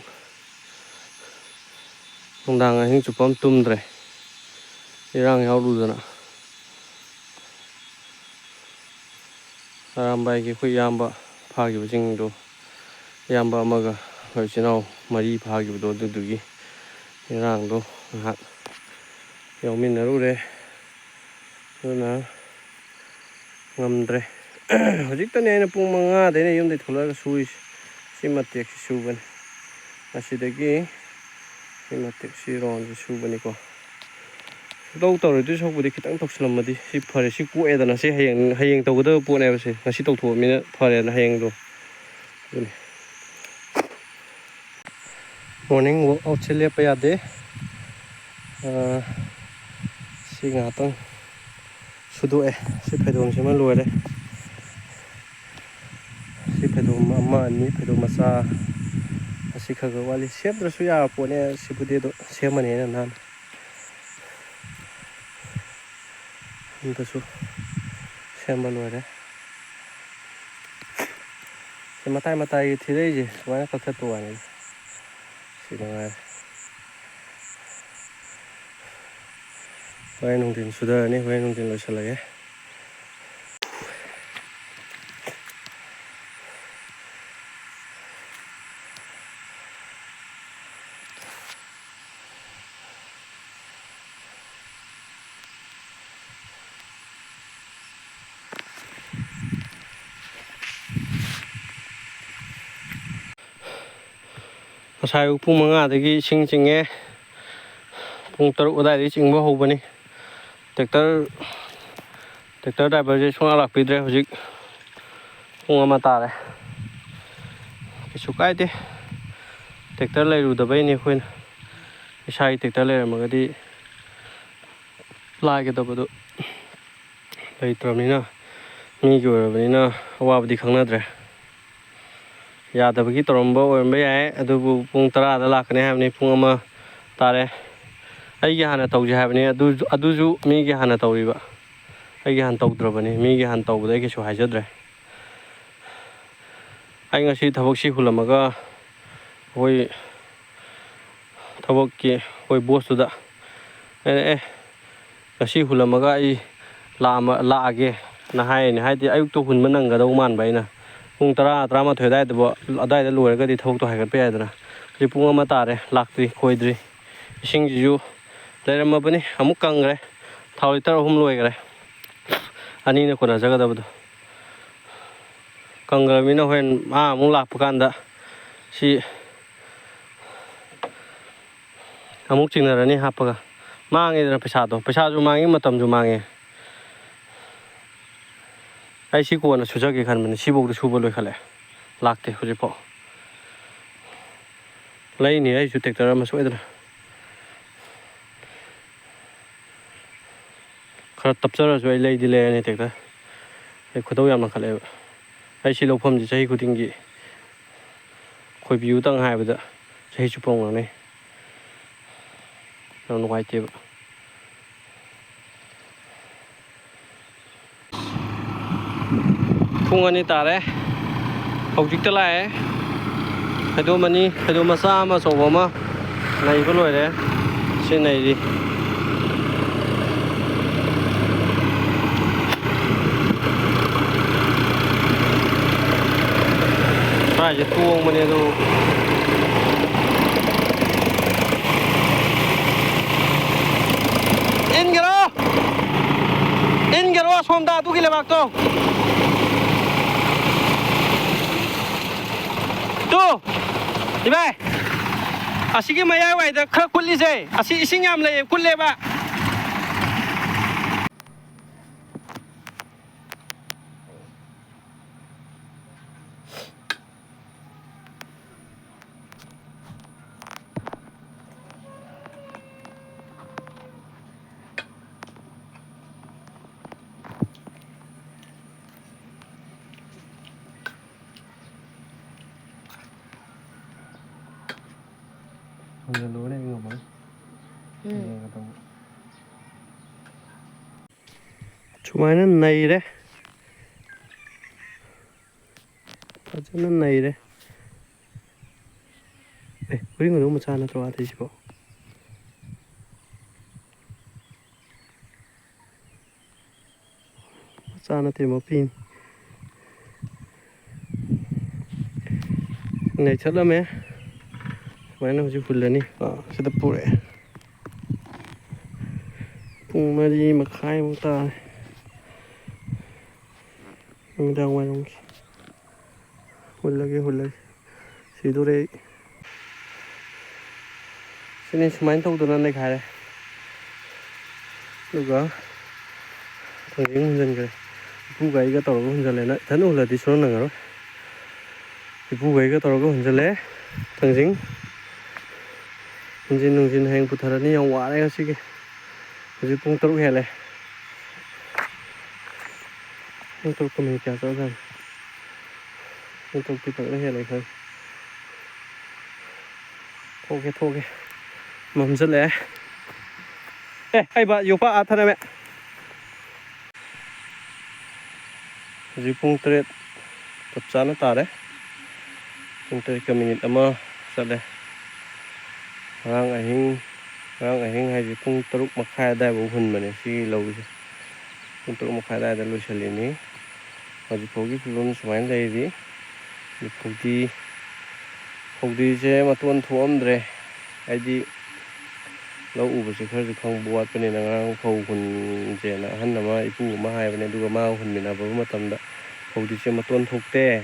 ꯅꯨꯡꯗꯥꯡ ꯑꯍꯤꯡ ꯆꯨꯞꯄ ꯑꯃ ꯇꯨꯝꯗ꯭ꯔꯦ, ꯏꯔꯥꯡ ꯌꯥꯎꯔꯨꯗꯅ꯫ ꯑꯔꯥꯝꯕꯥꯏꯒꯤ ꯑꯩꯈꯣꯏ ꯏꯌꯥꯝꯕ ꯐꯥꯈꯤꯕꯁꯤꯡꯗꯣ, ꯏꯌꯥꯝꯕ ꯑꯃꯒ ꯑꯩꯈꯣꯏ ꯏꯆꯤꯟ ꯏꯅꯥꯎ ꯃꯔꯤ ꯐꯥꯈꯤꯕꯗꯣ, ꯑꯗꯨꯗꯨꯒꯤ ꯏꯔꯥꯡꯗꯣ ꯉꯥꯏꯍꯥꯛ ꯌꯥꯎꯃꯤꯟꯅꯔꯨꯔꯦ꯫ ꯑꯗꯨꯅ ꯉꯝꯗ꯭ꯔꯦ꯫ ꯍꯧꯖꯤꯛꯇꯅꯦ ꯑꯩꯅ ꯄꯨꯡ ꯃꯉꯥꯗꯩꯅ ꯌꯨꯝꯗꯩ ꯊꯣꯛꯂꯛꯑꯒ ꯁꯨꯔꯤꯁꯦ꯫ ꯁꯤ ꯃꯇꯦꯛꯁꯤ ꯁꯨꯕꯅꯤ꯫ ꯑꯁꯤꯗꯒꯤ ꯁꯤ ꯃꯇꯦꯛꯁꯤ ꯔꯥꯎꯟꯁꯤ ꯁꯨꯕꯅꯤꯀꯣ꯫ ꯂꯧ ꯇꯧꯔꯣꯏꯗꯣꯏ ꯁꯔꯨꯛꯄꯨꯗꯤ ꯈꯤꯇꯪ ꯇꯧꯁꯤꯜꯂꯝꯃꯗꯤ ꯁꯤ ꯐꯔꯦ꯫ ꯁꯤ ꯀꯣꯛꯑꯦꯗꯅ, ꯁꯤ ꯍꯌꯦꯡ, ꯍꯌꯦꯡ ꯇꯧꯒꯗꯕ ꯄꯣꯠꯅꯦꯕ ꯁꯦ꯫ ꯉꯁꯤ ꯇꯧꯊꯣꯛꯑꯃꯤꯅ ꯐꯔꯦꯅ ꯍꯌꯦꯡꯗꯣ꯫ ꯑꯗꯨꯅꯤ꯫ Morning workoutꯁꯦ ꯂꯦꯞꯄ ꯌꯥꯗꯦ꯫ ꯑ, ꯁꯤ ꯉꯥꯏꯍꯥꯛꯇꯪ ꯁꯨꯗꯣꯛꯑꯦ꯫ ꯁꯤ ꯐꯩꯗꯣꯝꯁꯤꯃ ꯂꯣꯏꯔꯦ꯫ ꯁꯤ ꯐꯩꯗꯣꯝ ꯑꯃ, ꯑꯅꯤ, ꯐꯩꯗꯣꯝ ꯃꯆꯥ ꯑꯁꯤ ꯈꯔ ꯈꯔ ꯋꯥꯠꯂꯤ꯫ ꯁꯦꯝꯗ꯭ꯔꯁꯨ ꯌꯥꯕ ꯄꯣꯠꯅꯦ꯫ ꯁꯤꯕꯨꯗꯤ ꯑꯗꯣ ꯁꯦꯝꯃꯅꯤ ꯑꯩꯅ ꯅꯍꯥꯟ꯫ ꯑꯝꯇꯁꯨ ꯁꯦꯝꯕ ꯂꯣꯏꯔꯦ꯫ ꯁꯤ ꯃꯇꯥꯏ ꯃꯇꯥꯏꯒꯤ ꯊꯤꯔꯛꯏꯁꯦ ꯁꯨꯃꯥꯏꯅ ꯀꯛꯊꯠꯄ ꯋꯥꯅꯤꯗ꯫ ꯁꯤ ꯃꯉꯥꯏꯔꯦ꯫ ꯍꯣꯔꯦꯟ ꯅꯨꯡꯊꯤꯟ ꯁꯨꯊꯔꯅꯤ, ꯍꯣꯔꯦꯟ ꯅꯨꯡꯊꯤꯟ ꯂꯣꯏꯁꯤꯜꯂꯒꯦ꯫ ꯉꯁꯥꯏ ꯑꯌꯨꯛ ꯄꯨꯡ ꯃꯉꯥꯗꯒꯤ ꯏꯁꯤꯡ ꯆꯤꯡꯉꯦ꯫ ꯄꯨꯡ ꯇꯔꯨꯛ ꯑꯗꯨꯋꯥꯏꯗꯒꯤ ꯆꯤꯡꯕ ꯍꯧꯕꯅꯤ꯫ Tractor, tractor ꯗ꯭ꯔꯥꯏꯚꯔꯁꯦ ꯁꯨꯡꯂꯥꯛ ꯂꯥꯛꯄꯤꯗ꯭ꯔꯦ꯫ ꯍꯧꯖꯤꯛ ꯄꯨꯡ ꯑꯃ ꯇꯥꯔꯦ꯫ ꯀꯩꯁꯨ ꯀꯥꯏꯗꯦ, ꯇ꯭ꯔꯦꯛꯇꯔ ꯂꯩꯔꯨꯗꯕꯩꯅꯤ ꯑꯩꯈꯣꯏꯅ꯫ ꯏꯁꯥꯒꯤ ꯇ꯭ꯔꯦꯛꯇꯔ ꯂꯩꯔꯝꯃꯒꯗꯤ ꯂꯥꯏꯒꯗꯕꯗꯨ ꯂꯩꯇ꯭ꯔꯕꯅꯤꯅ, ꯃꯤꯒꯤ ꯑꯣꯏꯔꯕꯅꯤꯅ ꯑꯋꯥꯕꯗꯤ ꯈꯪꯅꯗ꯭ꯔꯦ꯫ ꯌꯥꯗꯕꯒꯤ ꯇꯧꯔꯝꯕ ꯑꯣꯏꯔꯝꯕ ꯌꯥꯏ, ꯑꯗꯨꯕꯨ ꯄꯨꯡ ꯇꯔꯥꯗ ꯂꯥꯛꯀꯅꯤ ꯍꯥꯏꯕꯅꯤ, ꯄꯨꯡ ꯑꯃ ꯇꯥꯔꯦ꯫ ꯑꯩꯒꯤ ꯍꯥꯟꯅ ꯇꯧꯁꯦ ꯍꯥꯏꯕꯅꯤ, ꯑꯗꯨ, ꯑꯗꯨꯁꯨ ꯃꯤꯒꯤ ꯍꯥꯟꯅ ꯇꯧꯔꯤꯕ꯫ ꯑꯩꯒꯤ ꯍꯥꯟꯅ ꯇꯧꯗ꯭ꯔꯕꯅꯤ, ꯃꯤꯒꯤ ꯍꯥꯟꯅ ꯇꯧꯕꯗ ꯑꯩ ꯀꯩꯁꯨ ꯍꯥꯏꯖꯗ꯭ꯔꯦ꯫ ꯑꯩ ꯉꯁꯤ ꯊꯕꯛꯁꯤ ꯍꯨꯜꯂꯝꯃꯒ ꯑꯩꯈꯣꯏ ꯊꯕꯛꯀꯤ ꯑꯩꯈꯣꯏ ꯕꯣꯁꯇꯨꯗ ꯑꯩꯅ, "ꯑꯦ, ꯉꯁꯤ ꯍꯨꯜꯂꯝꯃꯒ ꯑꯩ ꯂꯥꯛꯑꯝꯃ-, ꯂꯥꯛꯑꯒꯦꯅ" ꯍꯥꯏꯔꯤꯅꯦ꯫ ꯍꯥꯏꯗꯤ ꯑꯌꯨꯛꯇ ꯍꯨꯟꯕ ꯅꯪꯒꯗꯧ ꯃꯥꯟꯕ ꯑꯩꯅ꯫ ꯄꯨꯡ ꯇꯔꯥ, ꯇꯔꯥꯃꯥꯊꯣꯏ ꯑꯗꯨꯋꯥꯏꯗꯕꯨ, ꯑꯗꯨꯋꯥꯏꯗ ꯂꯣꯏꯔꯒꯗꯤ ꯊꯕꯛꯇꯣ ꯍꯥꯏꯒꯠꯄ ꯌꯥꯏꯗꯅ꯫ ꯍꯧꯖꯤꯛ ꯄꯨꯡ ꯑꯃ ꯇꯥꯔꯦ, ꯂꯥꯛꯇ꯭ꯔꯤ, ꯈꯣꯏꯗ꯭ꯔꯤ꯫ ꯏꯁꯤꯡꯁꯤꯁꯨ ꯂꯩꯔꯝꯃꯕꯅꯤ, ꯑꯃꯨꯛ ꯀꯪꯈ꯭ꯔꯦ꯫ ꯊꯥꯎ ꯂꯤꯇꯔ ꯑꯍꯨꯝ ꯂꯣꯏꯈ꯭ꯔꯦ꯫ ꯑꯅꯤꯅ ꯀꯣꯟꯅꯖꯒꯗꯕꯗꯣ꯫ ꯀꯪꯈ꯭ꯔꯕꯅꯤꯅ ꯍꯣꯔꯦꯟ ꯃꯥ ꯑꯃꯨꯛ ꯂꯥꯛꯄ ꯀꯥꯟꯗ ꯁꯤ ꯑꯃꯨꯛ ꯆꯤꯡꯅꯔꯅꯤ ꯍꯥꯞꯄꯒ꯫ ꯃꯥꯡꯉꯦꯗꯅ ꯄꯩꯁꯥꯗꯣ, ꯄꯩꯁꯥꯁꯨ ꯃꯥꯡꯉꯤ, ꯃꯇꯝꯁꯨ ꯃꯥꯡꯉꯦ꯫ ꯑꯩ ꯁꯤ ꯀꯣꯟꯅ ꯁꯨꯖꯒꯦ ꯈꯟꯕꯅꯤ, ꯁꯤꯐꯧꯗ ꯁꯨꯕ ꯂꯣꯏꯈꯠꯂꯦ, ꯂꯥꯛꯇꯦ ꯍꯧꯖꯤꯛꯐꯥꯎ꯫ ꯂꯩꯅꯤ ꯑꯩꯁꯨ ꯇ꯭ꯔꯦꯛꯇꯔ ꯑꯃ ꯁꯣꯏꯗꯅ꯫ ꯈꯔ ꯇꯞꯆꯔꯁꯨ ꯑꯩ ꯂꯩꯗꯤ ꯂꯩꯔꯅꯤ ꯇ꯭ꯔꯦꯛꯇꯔ꯫ ꯑꯩ ꯈꯣꯏꯗꯧ ꯌꯥꯝ ꯂꯪꯈꯠꯂꯦꯕ꯫ ꯑꯩ ꯁꯤ ꯂꯧꯐꯝꯁꯤ ꯆꯍꯤ ꯈꯨꯗꯤꯡꯒꯤ ꯈꯣꯏꯕꯤꯌꯨꯇꯪ ꯍꯥꯏꯕꯗ ꯆꯍꯤ ꯆꯨꯞꯄ ꯑꯃꯨꯛ ꯉꯥꯡꯅꯩ꯫ ꯌꯥꯝ ꯅꯨꯡꯉꯥꯏꯇꯦꯕ꯫ ꯄꯨꯡ ꯑꯅꯤ ꯇꯥꯔꯦ꯫ ꯍꯧꯖꯤꯛꯇ ꯂꯥꯛꯑꯦ꯫ ꯐꯩꯗꯣꯝ ꯑꯅꯤ, ꯐꯩꯗꯣꯝ ꯃꯆꯥ ꯑꯃ, ꯑꯆꯧꯕ ꯑꯃ ꯅꯩꯕ ꯂꯣꯏꯔꯦ꯫ ꯁꯤ ꯅꯩꯔꯤ꯫ ꯁ꯭ꯋꯥꯏꯁꯦ ꯇꯣꯡꯕꯅꯦ ꯑꯗꯨ꯫ ꯏꯟꯒꯔꯣ! ꯏꯟꯒꯔꯣ ꯑꯁꯣꯝꯗ ꯑꯗꯨꯒꯤ ꯂꯩꯕꯥꯛꯇꯣ꯫ ꯇꯨ! ꯏꯕꯥꯏ! ꯑꯁꯤꯒꯤ ꯃꯌꯥꯏꯋꯥꯏꯗ ꯈꯔ ꯀꯨꯠꯂꯤꯁꯦ, ꯑꯁꯤ ꯏꯁꯤꯡ ꯌꯥꯝ ꯂꯩꯌꯦ, ꯀꯨꯠꯂꯦꯕ꯫ ꯍꯨꯟꯖꯜꯂꯨꯔꯦ, ꯑꯩ ꯉꯝꯃꯔꯣꯏ꯫ ꯎꯝ꯫ ꯍꯌꯦꯡ ꯑꯗꯨꯝ꯫ ꯁꯨꯃꯥꯏꯅ ꯅꯩꯔꯦ꯫ ꯐꯖꯅ ꯅꯩꯔꯦ꯫ ꯑꯦ, ꯎꯔꯤꯡ ꯎꯔꯤꯡ ꯃꯆꯥ ꯅꯠꯇ꯭ꯔꯣ ꯑꯥꯗꯩꯁꯤꯕꯣ? ꯃꯆꯥ ꯅꯠꯇꯦ, ꯃꯄꯤꯅꯤ꯫ ꯅꯩꯊꯠꯂꯝꯃꯦ꯫ ꯁꯨꯃꯥꯏꯅ ꯍꯧꯖꯤꯛ ꯍꯨꯜꯂꯅꯤ꯫ ꯑꯥ, ꯁꯤꯗ ꯄꯨꯔꯛꯑꯦ꯫ ꯄꯨꯡ ꯃꯔꯤ ꯃꯈꯥꯏꯃꯨꯛ ꯇꯥꯔꯦ꯫ ꯅꯨꯃꯤꯗꯥꯡ ꯋꯥꯏꯔꯝꯒꯤ꯫ ꯍꯨꯜꯂꯒꯦ, ꯍꯨꯜꯂꯒꯦ꯫ ꯁꯤꯗꯣꯔꯦ ꯑꯩ꯫ ꯁꯤꯅꯤ ꯁꯨꯃꯥꯏꯅ ꯇꯧꯗꯅ ꯅꯩꯈꯥꯏꯔꯦ꯫ ꯑꯗꯨꯒ ꯊꯥꯡꯖꯤꯡ ꯍꯨꯟꯖꯤꯟꯈ꯭ꯔꯦ꯫ ꯏꯄꯨꯒ ꯑꯩꯒ ꯇꯧꯔꯒ ꯍꯨꯟꯖꯜꯂꯦ꯫ ꯅ-, ꯏꯊꯟ ꯍꯨꯜꯂꯗꯤ ꯁꯨꯡꯅꯪ ꯅꯪꯉꯔꯣꯏ꯫ ꯏꯄꯨꯒ ꯑꯩꯒ ꯇꯧꯔꯒ ꯍꯨꯟꯖꯜꯂꯦ ꯊꯥꯡꯖꯤꯡ꯫ ꯍꯨꯟꯖꯤꯟ ꯅꯨꯡꯖꯤꯟ ꯍꯌꯦꯡ ꯄꯨꯊꯔꯅꯤ꯫ ꯌꯥꯝ ꯋꯥꯔꯦ ꯉꯁꯤꯒꯤ꯫ ꯍꯧꯖꯤꯛ ꯄꯨꯡ ꯇꯔꯨꯛ ꯍꯦꯜꯂꯦ꯫ ꯄꯨꯡ ꯇꯔꯨꯛꯀ ꯃꯤꯅꯤꯠ ꯀꯌꯥ ꯆꯠꯂꯖꯥꯠꯅꯣ? ꯄꯨꯡ ꯇꯔꯨꯛꯇꯤ ꯐꯖꯅ ꯍꯦꯜꯂꯦ ꯈꯪꯉꯦ꯫ ꯊꯣꯛꯀꯦ, ꯊꯣꯛꯀꯦ꯫ ꯃꯝꯁꯤꯜꯂꯛꯑꯦ꯫ ꯑꯦ, ꯑꯩ ꯕꯥ ꯌꯣꯄꯥꯛ ꯑꯥ ꯊꯅꯝꯃꯦ꯫ ꯍꯧꯖꯤꯛ ꯄꯨꯡ ꯇꯔꯦꯠ ꯆꯞ ꯆꯥꯅ ꯇꯥꯔꯦ꯫ ꯄꯨꯡ ꯇꯔꯦꯠꯀ ꯃꯤꯅꯤꯠ ꯑꯃ ꯆꯠꯂꯦ꯫ ꯉꯔꯥꯡ ꯑꯍꯤꯡ, ꯉꯔꯥꯡ ꯑꯍꯤꯡ ꯍꯥꯏꯁꯦ ꯄꯨꯡ ꯇꯔꯨꯛ ꯃꯈꯥꯏ ꯑꯗꯥꯏꯐꯥꯎ ꯍꯨꯟꯕꯅꯦ ꯁꯤꯒꯤ ꯂꯧꯁꯦ꯫ ꯄꯨꯡ ꯇꯔꯨꯛ ꯃꯈꯥꯏ ꯑꯗꯥꯏꯗ ꯂꯣꯏꯁꯤꯜꯂꯤꯅꯤ꯫ ꯍꯧꯖꯤꯛ ꯐꯥꯎꯒꯤ ꯐꯤꯕꯝ ꯁꯨꯃꯥꯏꯅ ꯂꯩꯔꯤ꯫ ꯑꯗꯨ ꯐꯧꯗꯤ, ꯐꯧꯗꯤꯁꯦ ꯃꯇꯣꯟ ꯊꯣꯛꯑꯝꯗ꯭ꯔꯦ꯫ ꯍꯥꯏꯗꯤ ꯂꯧ ꯎꯕꯁꯦ ꯈꯔꯁꯨ ꯈꯪꯕ ꯋꯥꯠꯄꯅꯤꯅ, ꯉꯔꯥꯡ ꯐꯧ ꯍꯨꯟꯁꯦꯅ ꯑꯍꯟ ꯑꯃ, ꯏꯄꯨ ꯑꯃ ꯍꯥꯏꯕꯅꯦ, ꯑꯗꯨꯒ ꯃꯥꯒ ꯍꯨꯟꯃꯤꯟꯅꯕ ꯃꯇꯝꯗ ꯐꯧꯗꯤꯁꯦ ꯃꯇꯣꯟ ꯊꯣꯛꯇꯦ,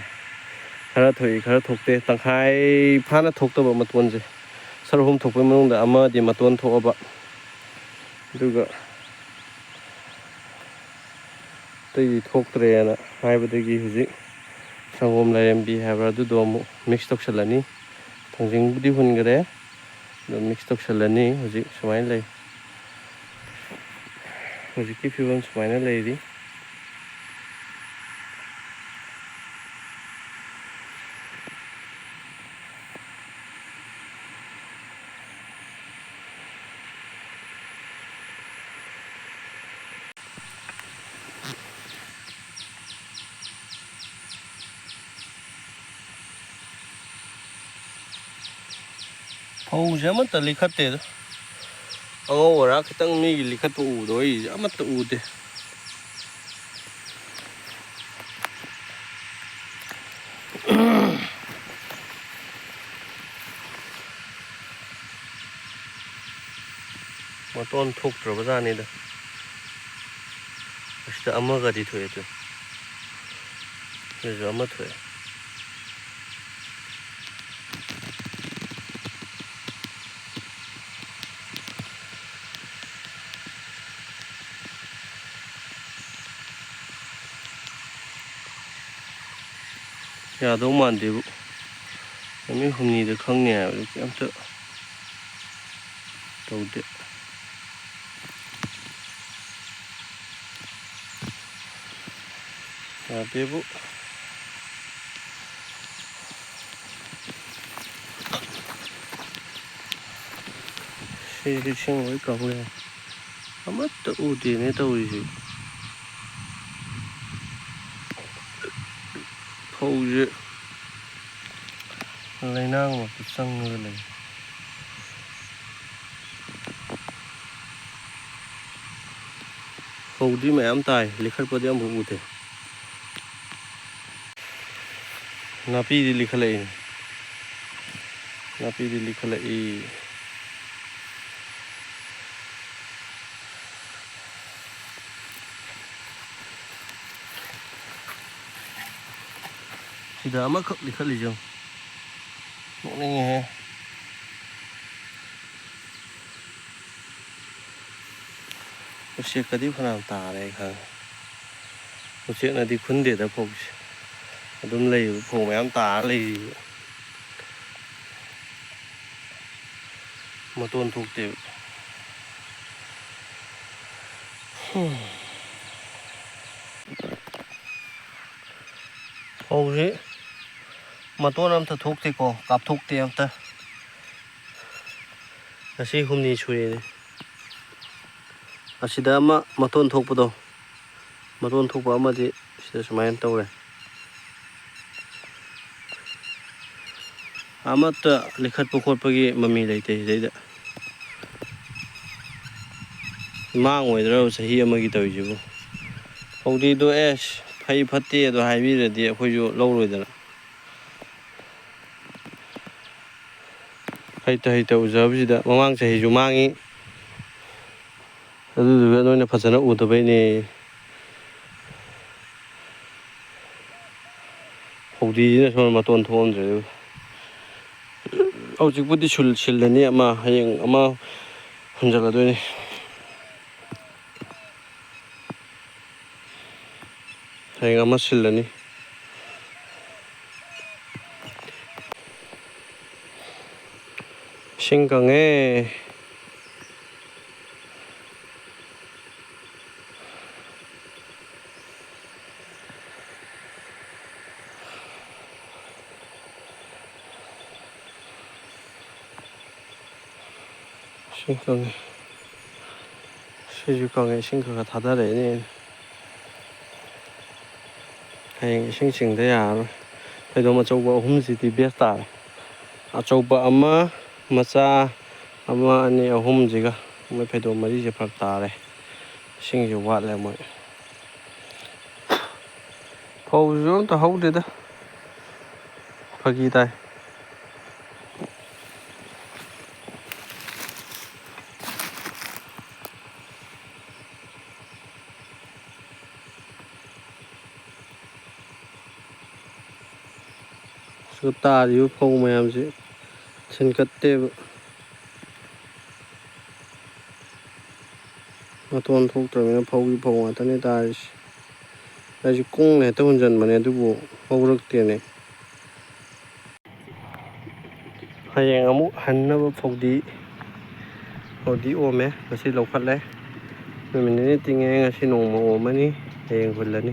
ꯈꯔ ꯊꯣꯛꯏ, ꯈꯔ ꯊꯣꯛꯇꯦ, ꯇꯪꯈꯥꯏ ꯐꯥꯅ ꯊꯣꯛꯇꯕ ꯃꯇꯣꯟꯁꯦ꯫ ꯁꯔꯨꯛ ꯑꯍꯨꯝ ꯊꯣꯛꯄꯩ ꯃꯅꯨꯡꯗ ꯑꯃꯗꯤ ꯃꯇꯣꯟ ꯊꯣꯛꯑꯕ, ꯑꯗꯨꯒ ꯑꯇꯩꯗꯤ ꯊꯣꯛꯇ꯭ꯔꯦꯅ ꯍꯥꯏꯕꯗꯒꯤ ꯍꯧꯖꯤꯛ ꯁꯪꯒꯣꯝ ꯂꯥꯏꯔꯦꯝꯕꯤ ꯍꯥꯏꯕ꯭ꯔꯥ, ꯑꯗꯨꯗꯣ ꯑꯃꯨꯛ ꯃꯤꯛꯁ ꯇꯧꯁꯜꯂꯅꯤ꯫ ꯊꯥꯡꯖꯤꯡꯕꯨꯗꯤ ꯍꯨꯟꯈ꯭ꯔꯦ, ꯑꯗꯣ ꯃꯤꯛꯁ ꯇꯧꯁꯜꯂꯅꯤ꯫ ꯍꯧꯖꯤꯛ ꯁꯨꯃꯥꯏꯅ ꯂꯩ꯫ ꯍꯧꯖꯤꯛꯀꯤ ꯐꯤꯕꯝ ꯁꯨꯃꯥꯏꯅ ꯂꯩꯔꯤ꯫ ꯐꯧꯁꯦ ꯑꯃꯠꯇ ꯂꯤꯈꯠꯇꯦꯗ꯫ ꯑꯉꯧ ꯑꯔꯥꯛ ꯈꯤꯇꯪ ꯃꯤꯒꯤ ꯂꯤꯈꯠꯄ ꯎꯕꯗꯣ, ꯑꯩ ꯑꯃꯠꯇ ꯎꯗꯦ꯫ ꯃꯇꯣꯟ ꯊꯣꯛꯇ꯭ꯔꯕ ꯖꯥꯠꯅꯤꯗ꯫ ꯑꯁꯤꯗ ꯑꯃꯒꯗꯤ ꯊꯣꯛꯑꯦ ꯇꯨ꯫ ꯁꯤꯁꯨ ꯑꯃ ꯊꯣꯛꯑꯦ꯫ ꯌꯥꯗꯧ ꯃꯥꯟꯗꯦꯕꯨ꯫ ꯅꯨꯃꯤꯠ ꯍꯨꯝꯅꯤꯗ ꯈꯪꯅꯤ ꯍꯥꯏꯕꯗꯨ ꯀꯩꯝꯇ ꯇꯧꯗꯦ꯫ ꯌꯥꯗꯦꯕꯨ꯫ ꯁꯤꯁꯨ ꯏꯁꯤꯡ ꯂꯣꯏ ꯀꯪꯉꯦ꯫ ꯑꯃꯠꯇ ꯎꯗꯦꯅꯦ ꯇꯧꯔꯤꯁꯦ꯫ ꯐꯧꯁꯦ ꯂꯩꯅꯥꯡ ꯃꯔꯛꯇ ꯆꯪꯉꯒ ꯂꯩ꯫ ꯐꯧꯗꯤ ꯃꯌꯥꯝ ꯇꯥꯏ, ꯂꯤꯈꯠꯄꯗꯤ ꯑꯃꯐꯥꯎ ꯎꯗꯦ꯫ ꯅꯥꯄꯤꯗꯤ ꯂꯤꯈꯠꯂꯛꯏ꯫ ꯅꯥꯄꯤꯗꯤ ꯂꯤꯈꯠꯂꯛꯏ꯫ ꯁꯤꯗ ꯑꯃꯈꯛ ꯂꯤꯈꯠꯂꯤꯁꯦ ꯌꯦꯡꯉꯨ꯫ ꯅꯣꯛꯅꯤꯡꯉꯦꯍꯦ꯫ ꯎꯆꯦꯛꯀꯗꯤ ꯐꯅꯌꯥꯝ ꯇꯥꯔꯦ ꯑꯩ ꯈꯪꯉꯦ꯫ ꯎꯆꯦꯛꯅꯗꯤ ꯈꯨꯟꯗꯦꯗ ꯐꯧꯁꯦ꯫ ꯑꯗꯨꯝ ꯂꯩꯌꯦꯕ, ꯐꯧ ꯃꯌꯥꯝ ꯇꯥꯔ ꯂꯩꯔꯤꯕ꯫ ꯃꯇꯣꯟ ꯊꯣꯛꯇꯦꯕ꯫ ꯍꯝ꯫ ꯐꯧꯁꯤ ꯃꯇꯣꯟ ꯑꯝꯇ ꯊꯣꯛꯇꯦꯀꯣ, ꯀꯥꯞꯊꯣꯛꯇꯦ ꯑꯝꯇ꯫ ꯉꯁꯤ ꯍꯨꯝꯅꯤ ꯁꯨꯔꯦꯅꯦ꯫ ꯑꯁꯤꯗ ꯑꯃ ꯃꯇꯣꯟ ꯊꯣꯛꯄꯗꯣ, ꯃꯇꯣꯟ ꯊꯣꯛꯄ ꯑꯃꯗꯤ ꯁꯤꯗ ꯁꯨꯃꯥꯏꯅ ꯇꯧꯔꯦ꯫ ꯑꯃꯠꯇ ꯂꯤꯈꯠꯄ ꯈꯣꯠꯄꯒꯤ ꯃꯃꯤ ꯂꯩꯇꯦ ꯁꯤꯗꯩꯗ꯫ ꯃꯥꯡꯉꯣꯏꯗ꯭ꯔꯕ ꯆꯍꯤ ꯑꯃꯒꯤ ꯇꯧꯔꯤꯁꯤꯕꯨ? ꯐꯧꯗꯤꯗꯣ ꯑꯦꯁ ꯐꯩ ꯐꯠꯇꯦ ꯑꯗꯣ ꯍꯥꯏꯕꯤꯔꯗꯤ ꯑꯩꯈꯣꯏꯁꯨ ꯂꯧꯔꯣꯏꯗꯅ꯫ ꯍꯩꯇ ꯍꯩꯇ ꯎꯖꯕꯁꯤꯗ ꯃꯃꯥꯡ ꯆꯍꯤꯁꯨ ꯃꯥꯡꯉꯤ, ꯑꯗꯨꯗꯨꯒ ꯅꯣꯏꯅ ꯐꯖꯅ ꯎꯗꯕꯩꯅꯦ꯫ ꯐꯧꯗꯤꯁꯤꯅ ꯁꯣꯝꯗ ꯃꯇꯣꯟ ꯊꯣꯛꯑꯝꯗ꯭ꯔꯦ꯫ ꯑꯗꯨꯒ ꯍꯧꯖꯤꯛꯄꯨꯗꯤ ꯁꯨꯜ-, ꯁꯤꯜꯂꯅꯤ, ꯑꯃ ꯍꯌꯦꯡ ꯑꯃ ꯍꯨꯟꯖꯜꯂꯗꯣꯏꯅꯤ꯫ ꯍꯌꯦꯡ ꯑꯃ ꯁꯤꯜꯂꯅꯤ꯫ ꯏꯁꯤꯡ ꯀꯪꯉꯦ꯫ ꯏꯁꯤꯡ ꯀꯪꯉꯦ꯫ ꯁꯤꯁꯨ ꯀꯪꯉꯦ, ꯏꯁꯤꯡ ꯈꯔ ꯈꯔ ꯊꯥꯗꯔꯛꯏꯅꯦ꯫ ꯍꯌꯦꯡ ꯏꯁꯤꯡ ꯆꯤꯡꯗ ꯌꯥꯔꯔꯣꯏ꯫ ꯐꯩꯗꯣꯝ ꯑꯆꯧꯕ ꯑꯍꯨꯝꯁꯤꯗꯤ ꯕꯦꯁ ꯇꯥꯔꯦ꯫ ꯑꯆꯧꯕ ꯑꯃ, ꯃꯆꯥ ꯑꯃ, ꯑꯅꯤ, ꯑꯍꯨꯝꯁꯤꯒ ꯃꯣꯏ ꯐꯩꯗꯣꯝ ꯃꯔꯤꯁꯦ ꯐꯔꯛ ꯇꯥꯔꯦ꯫ ꯏꯁꯤꯡꯁꯨ ꯋꯥꯠꯂꯦ ꯃꯣꯏ꯫ ꯐꯧꯁꯨ ꯑꯝꯇ ꯍꯧꯗꯦꯗ꯫ ꯐꯥꯒꯤ ꯇꯥꯏ꯫ ꯁꯤꯗ ꯇꯥꯔꯤꯕ ꯐꯧ ꯃꯌꯥꯝꯁꯦ ꯁꯤꯟꯀꯠꯇꯦꯕ꯫ ꯃꯇꯣꯟ ꯊꯣꯛꯇ꯭ꯔꯕꯅꯤꯅ ꯐꯧꯒꯤ ꯐꯧ ꯉꯥꯛꯇꯅꯦ ꯇꯥꯔꯤꯁꯦ꯫ ꯑꯩꯁꯨ ꯀꯨꯡꯅ ꯍꯦꯛꯇ ꯍꯨꯟꯖꯟꯕꯅꯦ, ꯑꯗꯨꯕꯨ ꯍꯧꯔꯛꯇꯦꯅꯦ꯫ ꯍꯌꯦꯡ ꯑꯃꯨꯛ ꯍꯟꯅꯕ ꯐꯧꯗꯤ, ꯐꯧꯗꯤ ꯑꯣꯝꯃꯦ꯫ ꯉꯁꯤ ꯂꯧꯈꯠꯂꯦ꯫ ꯅꯨꯃꯤꯠ ꯅꯤꯅꯤ ꯇꯤꯡꯉꯦ꯫ ꯉꯁꯤ ꯅꯣꯡꯃ ꯑꯣꯝꯃꯅꯤ, ꯍꯌꯦꯡ ꯍꯨꯜꯂꯅꯤ꯫